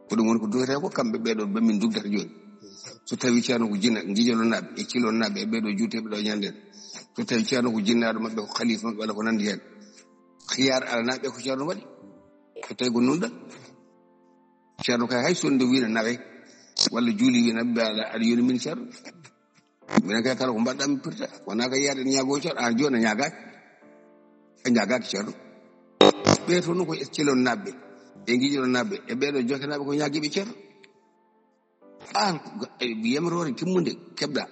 Ko ɗum woni ko dogata ko kamɓe ɓeɗo ɓe min dugdata jooni. So tawi Ceerno ko jinna, Ngijolonaaɓe e Cilonaaɓe e ɓeɗo juuteɓe ɗo ñanden. So tawi Ceerno ko jinnaɗo maɓɓe ko khalifa maɓɓe walla ko nandi hen. Khiyar alanaɓe ko Ceerno waɗi. So tawi ko nunɗal. Ceerno kay hay sonde wina nawe walla juuli wina mbiya aɗa yoni min Ceerno. Minen kay kala ko mbaɗɗa mi pirta. Wona ko yiyade ñaago Ceerno, an jooni a ñaagaaki. A ñaagaaki Ceerno. Ɓe to no ko e Cilonaaɓe, e Ngijolonaaɓe, e ɓeɗo Jokkanaɓe ko ñaagiiɓe Ceerno. An ko, e, yamroore timmunde keɓɗa.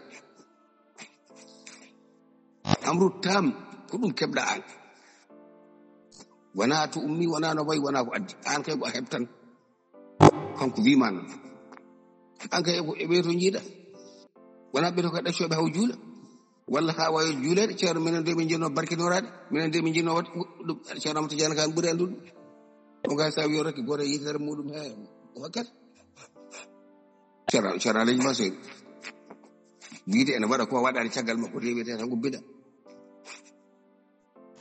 Amru tam ko ɗum keɓɗa an. Wona to ummi, wona no wayi, wona ko addi. An kay ko a heɓtan. Kanko wima noon. An kay ko e ɓe to jiiɗa. Wona ɓe to ka ɗaccoɓe haw juula. Walla ha wawi juulede, Ceerno, minen de min jinno barkinoraade. Minen de min jinno waɗ ɗum, Ceerno Amadu Tijaan kan ɓuri anndude. O ga sa wiyo rek goto yitere muɗum he o hokkat. Ceerno, Ceerno Alhaji Mansour. Wiide ene waɗa ko waɗaani caggal makko, rewete tan ko bida.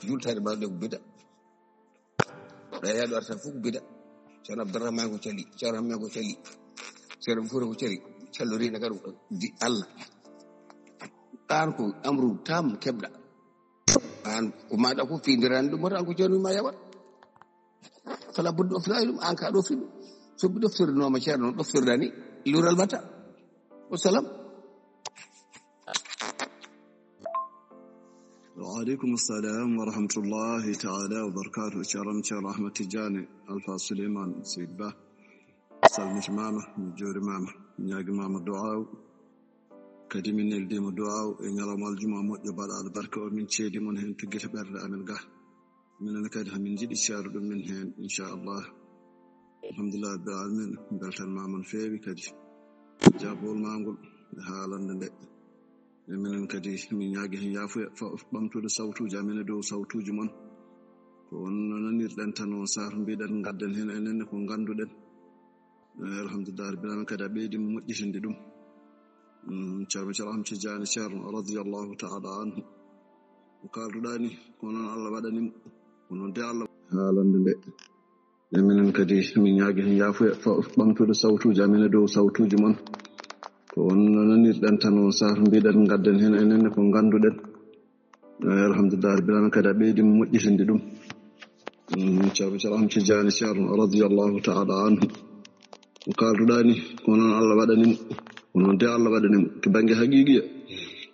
Jultaade ma ɗo ko bida. Ɓe yaɗo arta fof ko bida. Ceerno Abdourahmane ko cali, Ceerno Hamme ko cali, Ceerno Fuuta ko cali. Callorina kadi di Allah. An ko amru tam keɓɗa. An ko maɗa ko findirani ɗum, wota an ko Ceerno ma yawat. Fala budde ɗoftaade ɗum, an ka ɗofti ɗum. So ɓe ɗoftirnooma Ceerno, ɗoftirɗa ni, lural mata. Wassalam. Wa aleykum assalam wa rahmatullahi taala wa barakatuh. Ceerno, Ceerno Ahmad Tidiane Alpha Souleymane Seydi Ba. Salmitimaama, mi juurimaama, mi ñaagimaama du'aaw. Kadi min neldima du'aaw e ñalawma aljuma moƴƴo baɗa albarka o, min ceedi mon heen tuggita ɓernde amen ga. Minen kadi hamin jiɗi ceedo ɗum min heen, inchallah. Alhamdulillah rabbil alamin, beltanmama no feewi kadi. Jaabol ma ngol e haalande nde. E minen kadi min ñaagi heen yaafuya fa-, ɓamtude sawtuuji amen e dow sawtuuji mon. Ko on no nanirɗen tan o sar mbiɗen gadden heen enen ne ko ngannduɗen. Eh, alhamdulillah rabbil alamin kadi a ɓeydi moƴƴitinde ɗum. Mm, Ceerno, Ceerno Ahmad Tidiane Ceerno radiyallahu taala anhu. Ko kaalduɗaa ni, ko noon Allah waɗani mo. Ko noon de Allah. Haalande nde. E minen kadi, min ñaagi heen yaafuya, fa-, ɓamtude sawtuuji amen e dow sawtuuji mon. Ko on nanirɗen tan on saaha, mbiɗen ngadden heen enen ne ko ngannduɗen. Eh, alhamdulillah, Rabbil Alamin kadi a ɓeydi moƴƴitinde ɗum. Mm, Ceerno, Ceerno Ahmad Tijaani Ceerno, radiyallahu ta'ala anhu. Ko kaalduɗaa ni, ko noon Allah waɗani mo. Ko noon de Allah waɗani mo. To bannge haqiiqiya,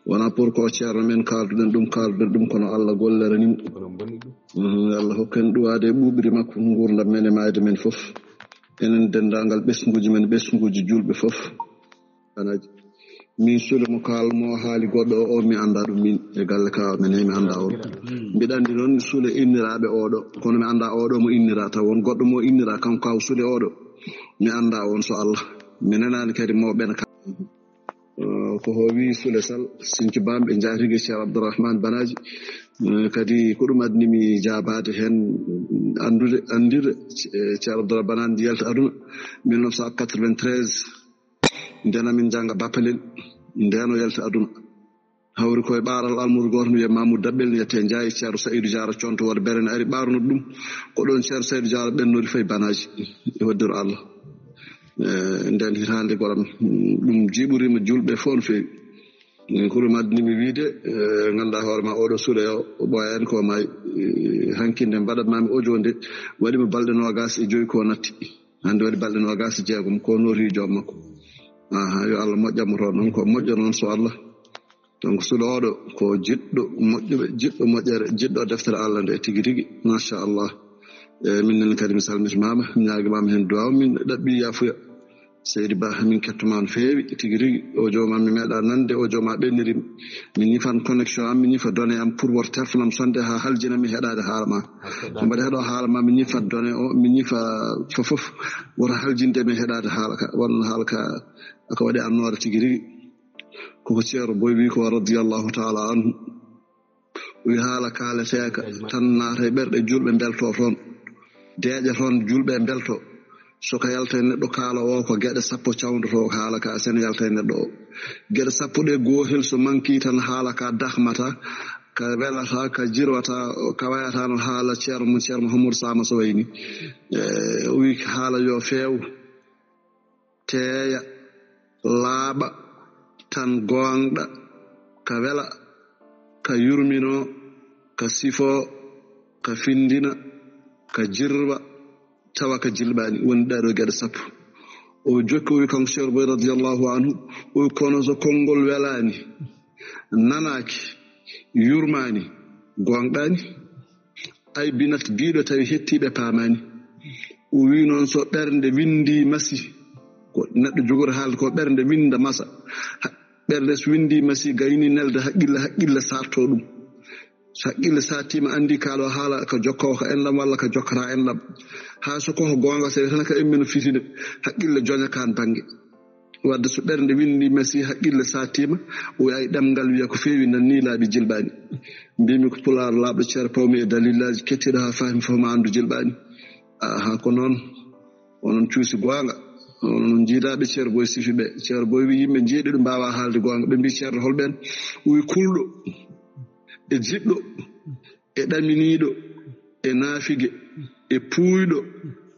wonaa pour ko ceerno men kaalduɗen ɗum, kaalduɗen ɗum, kono Allah gollirani mo. Kono bonni ɗum. Mhm, Allah hokka en ɗuwaade e ɓuuɓri makko, nguurndam men e maayde men fof. Enen denndaangal ɓesnguuji men, ɓesnguuji juulɓe fof. Alaaji. Min Sule mo kaal-, mo haali goɗɗo o, o mi anndaa ɗum min e galle ka men he mi anndaa on. Mbiɗa anndi noon Sule inniraaɓe oɗo, kono mi anndaa oɗo mo innira taw won goɗɗo mo innira kam kaw Sule oɗo. Mi anndaa on so Allah. Mi nanaani kadi mo ɓen ka. Eh, ko ho wi Sule Sall, Sincu Bamɓe, njaatige Ceerno Abdourahmane Banaji. Eh, kadi ko ɗum adni mi jaabaade heen, anndude, anndude, eh, Ceerno Abdourahmane Banaji yalta aduna mille neuf cent quatre-vingt-treize. Ndeen amin njannga Bappalel, ndeen o yalti aduna. Hawri ko e ɓaaral almuudo gooto no wiyee Mamoudou Dabbel, no wiyetee Njaay, Ceerno Saydou Diarra Conto Wooda Bere ne ari ɓaarno ɗum. Ko ɗoon Ceerno Saydou Diarra ɓennori fayi Banaji e hoddiro Allah. Eh, ndeen hitaande goɗam, ɗum jiiɓoriima juulɓe fof no feewi. Eh, ko ɗum adni mi wiide, eh, ngannduɗaa hoore ma oɗo Sule o, o ɓooyaani ko maayi. Eh, hankinde mbaɗat mami audio nde, waɗi mo balɗe noogaas e joyi ko natti. Hannde waɗi balɗe noogaas e jeegom, ko nooti joom makko. Aha, yo Allah moƴƴan mo toon, ɗum ko moƴƴo noon so Allah. Donc, Sule oɗo ko jiɗɗo moƴƴuɓe, jiɗɗo moƴƴere, jiɗɗo deftere Allah nde tigi rigi, machallah. E min nen kadi mi salmitimaama, mi ñaagimaama heen duwaaw, min ɗaɓɓi yaafuya. Seydi Ba, min kettomaa no feewi tigi rigi. O jooma mi meeɗa nande, o jooma ɓenniri mi. Mi ñifan connexion am, mi ñifa données am pour woto téléphone am sonde haa haljina mi heɗaade haala ma. Ko mbaɗi heɗo haala ma, mi ñifa données o, mi ñifa fof fof. Woto haljinde mi heɗaade haala ka, won haala ka, ka waɗi annoore tigi rigi. Koko Ceerno Boy wi ko radiyallahu ta'ala anhu. Wi haala kaaleteeka tan naata e ɓerɗe juulɓe mbelto toon. Deeƴa toon juulɓe mbelto. So ka yalta e neɗɗo kaala o ko geɗe sappo cawndoto haala ka sen yalta e neɗɗo o. Geɗe sappo ɗe gootel so manki tan haala ka dahmata, ka welata, ka jirwata, ka wayata no haala Ceerno mum Ceerno Mouhamadou Sama so wayni. E, o wi haala yo feew. Teeya, laaɓa, tan gooŋɗa, ka wela, ka yurminoo, ka sifoo, ka findina, ka jirwa, tawa ka jilɓaani. Woni ɗee ɗoo geɗe sappo. O jokki, o wi kanko Ceerno Boy radiyallahu anhu, o wi kono so konngol welaani, nanaaki, yurmaani, gooŋɗaani. Aybinat biiɗo tawi hettiiɓe paamaani. O wi noon so ɓernde winndi masi, ko neɗɗo jogori haalde ko ɓernde winnda masa. Ha-, ɓernde so winndi masi gayni nelde haqqille, haqqille saatto ɗum. So haqqille saattiima anndi kaalo haala ka jokkoo ka enɗam walla ka jokkata enɗam. Haa so ko goonga so tan ka emmino fitide, haqqille joña kaan bannge. Wadde so ɓernde winndi masi haqqille saattiima, o wiya ay ɗemngal wiya ko feewi nan ni laaɓi jilɓaani. Mbimi ko pulaar laaɓɗo ceer pawmi e dalillaaji kettiiɗo haa fahmi fof ma anndu jilɓaani. Aha, ko noon. Onon cuusi goonga. Onon njiidaaɓe Ceerno Boy sifi ɓe. Ceerno Boy wi yimɓe njeeɗiɗo mbaawa haalde goonga. Ɓe mbi Ceerno hol ɓeen? O wi kulɗo e jiɗɗo e ɗaminiiɗo, e naafige, e puuyɗo,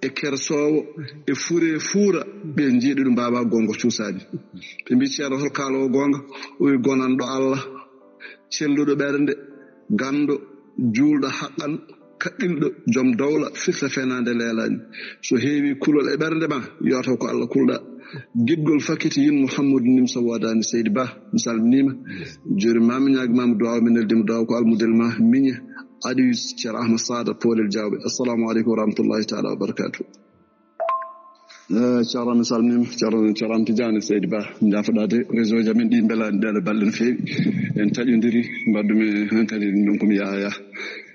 e kersoowo, e fure fuura, ɓe njiɗi ɗum mbaawaa goonga cuusaani. Ɓe mbii, "Ceerno, hol kaaloowo goonga?" O wi, "Gonanɗo Allah, celluɗo ɓernde, ganndo, juulɗo haqqan, kaɗɗilɗo, joom dowla, firta fenaande leelaani. So heewi kulol e ɓernde ma, yo taw ko Allah kulɗaa." Giɗgol fakkiti yin Mouhamadou Nimsa Wadani Seydi Ba, mi salminiima. Jooɗi maami ñaagi maami duwaaw, mi neldi mo duwaaw ko almudel ma miñe. Adi Ceerno Ahmad Sada Poolel Jawɓe. Assalamu aleykum wa rahmatullahi taala wa barakatuh. Eh, Ceerno, mi salminiima. Ceerno, Ceerno Tidiane Seydi Ba, njaafoɗaade réseau ji amen ɗi mbelaani ɗeɗo balɗe no feewi. En taƴondiri, mbaɗdumi hankadi ɗum ko mi yaha yaha.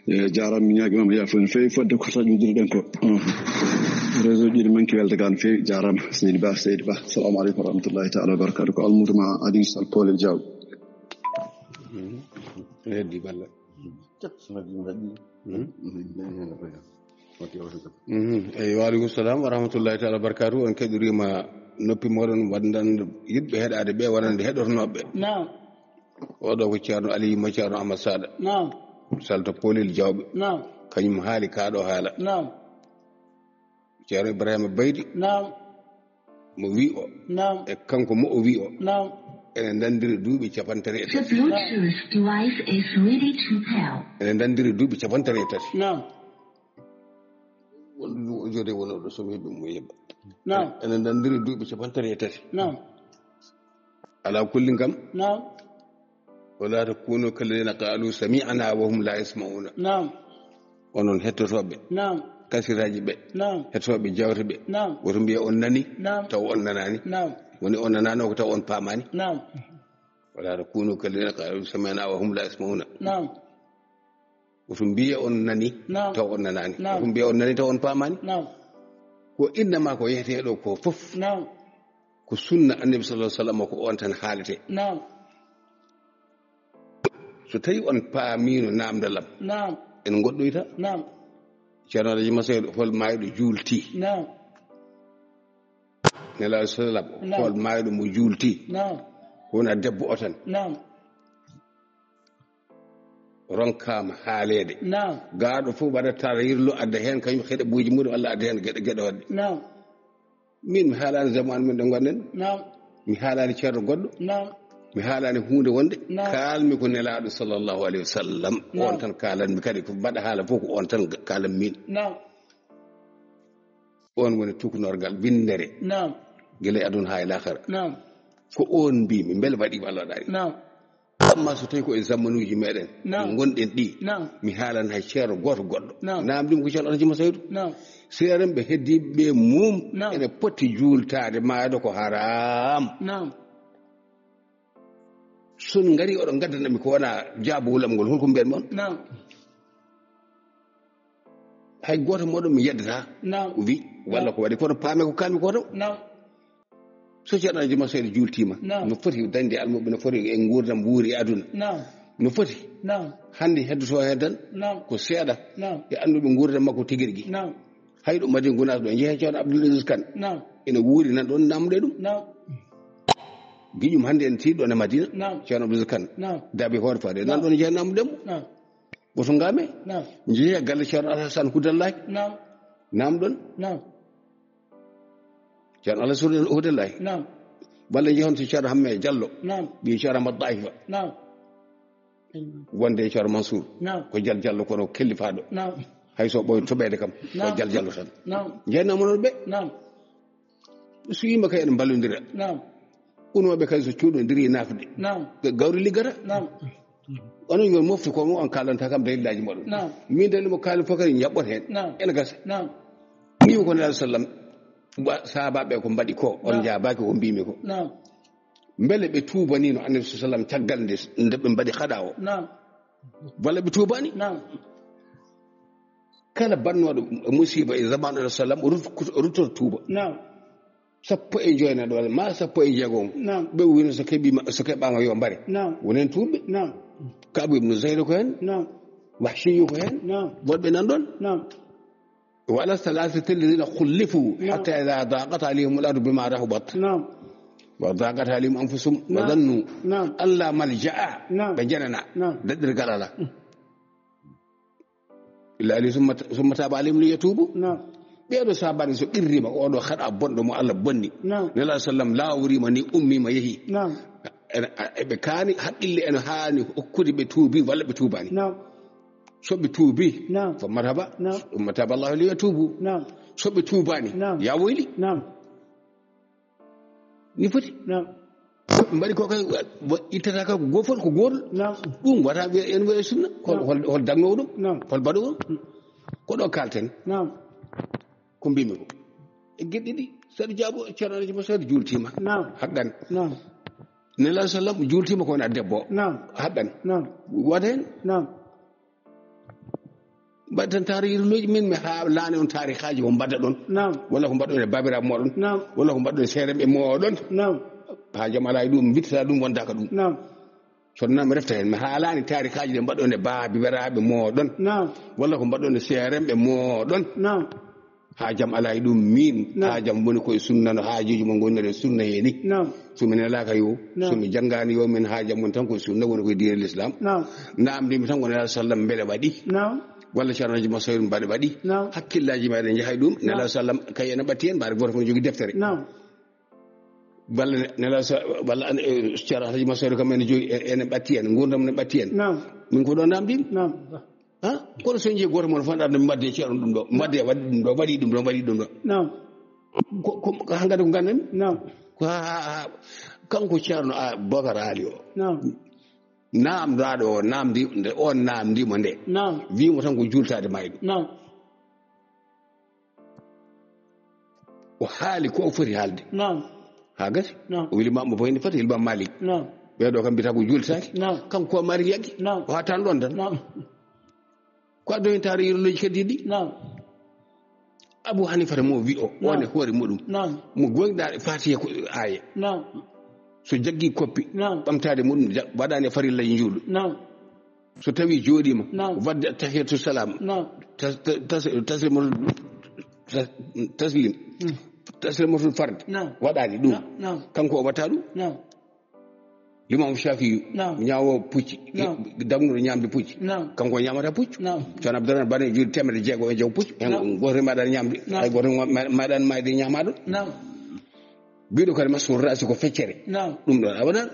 Eh, jaaraama, mi ñaagi maami yaafo no feewi fodde ko taƴondirɗen ko. Mhm. Réseau ji ɗi manki welde gaa no feewi. Jaaraama, Seydi Ba, Seydi Ba. Assalamu aleykum wa rahmatullahi taala wa barakatuh. Ko almuudo ma Aliou Sall Poolel Jawɓe. Mhm. Heddi balla. Cak, mbaɗi, mbaɗi. Mhm. Mhm. Eyi, wa aleykum salam wa rahmatullahi taala wa barakatuh. On keɗoriima noppi mooɗon, waɗndan yiɗɓe heɗaade ɓe, wonande heɗotonooɓe ɓe. Naam. Oɗo ko Ceerno Aliou mo Ceerno Ahmad Sada. Naam. Salto Polel Jawɓe. Naam. Kañum haali kaa ɗoo haala. Naam. Ceerno Ibrahima Baydi. Naam. Mo wi o. Naam. E kanko mo o wi o. Naam. Ene ndanndiri duuɓi cappanɗe tati e tati. The Bluetooth device is ready to pair. Ene ndanndiri duuɓi cappanɗe tati e tati. Naam. Won jode wonooɗo so mi heɓi mo yeɓa. Naam. Ene ndanndiri duuɓi cappanɗe tati e tati. Naam. Alaa kullin kam. Naam. Wala takunu kalladina qalu sami'na wa hum la yasma'una. Naam. Onon hettotooɓe. Naam. Kasiraaji ɓe. Naam. Hettotooɓe jawte ɓe. Naam. Woto mbiya on nani. Naam. Taw on nanaani. Naam. Woni on nanaano ko taw on paamaani. Naam. Wala takunu kalladina qalu sami'na wa hum la yasma'una. Naam. Woto mbiya on nani. Naam. Taw on nanaani. Naam. Woto mbiya on nani taw on paamaani. Naam. Ko innama ko yeetee ɗo ko fof. Naam. Ko sunna Annabi sallallahu alaihi wasallam ko on tan haalete. Naam. So tawi on paamiino naamndal am. Naam. En ngoɗɗoyta. Naam. Ceerno Alhaji Masaydu, hol maayɗo juulti? Naam. Nelaaɗo sallam, naam, hol maayɗo mo juulti? Naam. Wona debbo o tan. Naam. Ronkaama haaleede. Naam. Gaaɗo fof waɗa tarirlo, adda heen kañum heɗe buuji mum, walla adda heen geɗe, geɗe waɗɗe. Naam. Min mi haalaani zaman men ɗo ngonɗen. Naam. Mi haalaani ceerno goɗɗo. Naam. Mi haalaani huunde wonde. Naam. Kaalmi ko Nelaaɗo sallallahu alaihi wasallam. Naam. On tan kaalanmi kadi ko mbaɗa haala fof ko on tan kaalan min. Naam. On woni tukunorgal winndere. Naam. Gila e aduna haa e laakhara. Naam. Ko on mbiimi, mbele waɗi walla waɗaani? Naam. Amma so tawi ko e zamanuuji meɗen, naam, ɗi ngonɗen ɗi, naam, mi haalan hay ceerno gooto goɗɗo. Naam. Naamndiimo ko Ceerno Alhaji Masaydu. Naam. Seerenɓe ɓe heddiiɓe ɓe mum, naam, ene poti juultaade maayɗo ko haram. Naam. So on ngari oɗo ngaddana mi ko wona jaabawol am ngol, holko mbiyan mon? Naam. Hay gooto mooɗon mi yeddata. Naam. O wi, walla ko waɗi, kono paame ko kaalmi ko taw. Naam. So Ceerno Alhaji Masaydu juultiima, naam, no foti dañde almuɓɓe, no foti e nguurndam wuuri e aduna. Naam. No foti. Naam. Hannde heddotoo heen tan, naam, ko seeɗa, naam, e annduɓe nguurndam makko tigi rigi. Naam. Hay ɗo Madina Gunaas ɗo, njehen Ceerno Abdoul Aziz Kane. Naam. Ene wuuri nan ɗon naamnde ɗum. Naam. Giƴum hannde en tiiɗo ɗon e Madina. Naam. Ceerno Abdoul Aziz Kane. Naam. Daabe hoore faade. Nan, naam, ɗon njehen naamnde mo. Naam. Woto ngaame. Naam. Njehen galle Ceerno Alhasan Hudallahi. Naam. Naamɗon. Naam. Ceerno Alhasan Hudallahi. Naam. Walla njehen to Ceerno Hamme Jallo. Naam. Ɓii Ceerno Ahmad Daifa. Naam. Wonde e Ceerno Mansour. Naam. Ko Jal Jallo kono kellifaaɗo. Naam. Hay so ɓooy toɓeede kam, ko, naam, Jal Jallo tan. Naam. Njehen naamnooɓe ɓe. Naam. So yimɓe kay ene mballondira. Naam. Unooɓe kay so cuuɗondiri nafde. Naam. Ko gawri liggata. Naam. Onon yo mofte ko on kaalanta kam dalilaaji moɗon. Naam. Min dalil mo kaali fof kadi njaɓɓot heen. Naam. Ene gasa. Naam. Ni ko Nelaaɗo sallam, wa-, sahaabaaɓe ko mbaɗi ko, on, naam, njaabaaki ko mbiimi ko. Naam. Mbele ɓe tuubaniino Annabi sallam caggal nde, nde ɓe mbaɗi haɗa o? Naam. Walla ɓe tuubaani? Naam. Kala bannooɗo musiiba e zamaanu Annabi sallam, rut-, ruttoto tuuba. Naam. Sappo e joynaɗo walla ma sappo e jeego. Naam. Ɓe wino so keɓiima, so keɓaama yo mbare. Naam. Wonen tuuɓe. Naam. Kaabu ibnu Zaydo ko heen. Naam. Wahshiyu ko heen. Naam. Woɗɓe nan ɗon. Naam. Wa ala salasati alladhina khullifu, naam, hatta idha daqat alayhim al-ardu bima rahubat. Naam. Wa daqat alayhim anfusuhum wa, naam, dhannu, naam, an la malja'a. Naam. Ɓe janana. Naam. Daɗɗirgal ala. Mm. Illa alayhi summa, summa taba alayhim liyatubu. Naam. Ɓeeɗo saabani so qirriima, oɗo haɗa bonɗo mo Allah bonni. Naam. Nelaaɗo sallam laawriima ni, ummiima yehi. Naam. Ene, a, eɓe kaani, haqqille ene haani hokkude ɓe tuubi walla ɓe tuubaani. Naam. So ɓe tuubi, naam, fa marhaba. Naam. Summa taba Allahu liyatubu. Naam. So ɓe tuubaani, naam, ya woyli. Naam. Ni foti. Naam. Mbaɗi ko kay, wa-, ittata ka ko gofol, ko gootol. Naam. Ɗum wata wiya en wiya sunna. Ko, naam, hol, hol dagnoowo ɗum? Naam. Hol baɗoowo ɗum? Mm. Ko ɗo kalten. Naam. Ko mbimi ko. E geɗe ɗiɗi, saɗa jaabo, Ceerno Alhaji Masaydu juultiima. Naam. Haqqan. Naam. Nelaaɗo sallam juultiima ko wona debbo. Naam. Haqqan. Naam. Wata heen. Naam. Mbaɗ tan taarihiruuji min, mi haalaani on taarihaaji ko mbaɗɗa ɗon. Naam. Walla ko mbaɗɗon e baabiraaɓe mooɗon. Naam. Walla ko mbaɗɗon e seerenɓe mooɗon. Naam. Haa jam alaa e ɗum, mbiɗta ɗum, wondaaka ɗum. Naam. Kono noon mi refta heen, mi haalaani taarihaaji ɗi mbaɗɗon e baabiraaɓe mooɗon. Naam. Walla ko mbaɗɗon e seerenɓe mooɗon. Naam. Haajam alaa e ɗum min. Naam. Haajam woni koye sunna no haajuuji mon ngoniri e sunna hee ni. Naam. So mi nelaaka yo, naam, so mi janngaani yo, min haajam woni tan koye sunna woni koye diine l'islam. Naam. Naamndii mi tan ko Nelaaɗo sallam mbele waɗi. Naam. Walla Ceerno Haji Massoud mbaɗa waɗi. Naam. Hakkillaaji meɗen njaha e ɗum. Naam. Nelaaɗo sallam kay ene ɓatti heen, mbaɗa gooto fof ne jogii deftere. Naam. Walla Nelaaɗo sa-, walla an, eh, Ceerno Haji Massoud kam ene jogii, eh, ene ɓatti heen, nguurndam ne ɓatti heen. Naam. Min ko ɗo naamndii mi. Naam. Ha? Kono so njii gooto mon fof ɗaɗo mbaɗde e Ceerno ɗum ɗo, mbaɗde e waɗi ɗum ɗo, waɗi ɗum ɗo, waɗi ɗum ɗo. Naam. Ko, ko, ko hannde ko nganndanmi? Naam. Ko ha, ha, ha, kanko Ceerno a Bokar Ali o. Naam. Naamndaaɗo o naamndi, nde on naamndi mo nde. Naam. Wii mo tan ko juultaade mayɗo. Naam. O haali ko o foti haalde. Naam. Haa gasi. Naam. O wii Limaamu Boyni fati Limaamu Malik. Naam. Ɓee ɗo kam mbiyata ko juultaaki. Naam. Kanko ko Malik yaggi. Naam. O haa tan ɗon tan. Naam. Ko addo heen taara yirlooji kadi ɗi. Naam. Abu Hanifata mo wi o, naam, on e hoore muɗum. Naam. Mo goonɗaa Faatiha ko aaye. Naam. So jaggi koppi, naam, ɓamtaade muɗum, ja-, waɗaani e farillaji juuɗo. Naam. So tawi jooɗiima, naam, waɗde attahiyatu salam. Naam. Tas-, tas-, tas-, taslimatul, tas-, taslim. Hmm. Taslimatul fard. Naam. Waɗaani ɗum. Naam, naam. Kanko o watta ɗum. Naam. Limaamu Shaafi'i, naam, ñaawo pucci, naam, damnuɗo ñaamde pucci. Naam. Kanko o ñaamata pucci. Naam. Ceerno Abdourahmane Bane juuɗe teemedde jeego e jaw pucci. Hen, naam, gooto maɗa ñaamde, naam, hay gooto ma-, ma-, maɗan mayde ñaamaɗo. Naam. Biɗo kadi masuru rasi ko feccere. Naam. Ɗum ɗon abada.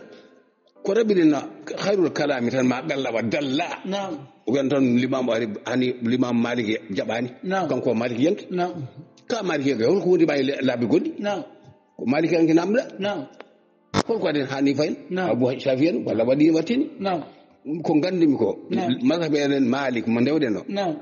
Ko raɓɓiɗen na khairul kalami tan ma qalla wa dalla. Naam. O wiyan tan Limaamu ari, hani Limaamu Malik jaɓaani. Naam. Kanko o Malik yanke. Naam. Ka Malik yanke, holko woni ma e le-, laabi goɗɗi? Naam. Ko Malik yanke namda? Naam. Holko waɗen Hanifa en? Naam. Abu Shafi en, walla waɗi wattini? Naam. Ko nganndumi ko, naam, mazhab enen Malik mo ndewɗen o. Naam.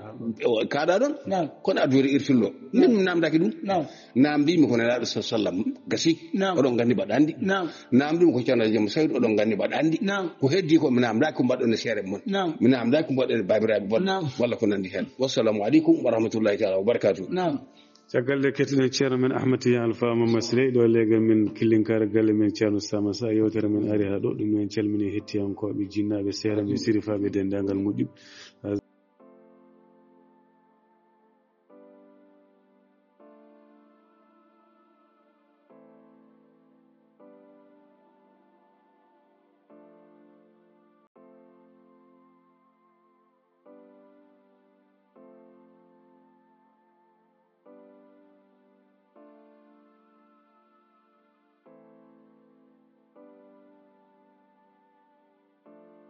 O kaɗa ɗon? Naam. Kono addude irtullo. Min mi namdaki ɗum. Naam. Namdimi ko Nelaaɗo sa sallam gasi. Naam. Oɗon nganndi mbaɗa anndi. Naam. Namdimi ko Ceerno Jom Saydu, oɗon nganndi mbaɗa anndi. Naam. Ko heddi ko mi namdaki ko mbaɗɗon e seere mon. Naam. Mi namdaki ko mbaɗɗon e baabiraaɓe mon. Naam. Walla ko nanndi heen. Wassalamu aleykum wa rahmatullahi taala wa barakatuh. Naam. Caggal nde kettuɗen ceerno men Ahmad Tidiane Alpha Mamadou Siré, ɗo leegal men killinkaare galle men ceerno Samassa, yewtere men ari haa ɗo, ɗum en calmini hettiyankooɓe, jinnaaɓe, seeraaɓe, sirifaaɓe, denndaangal moƴƴuɓe.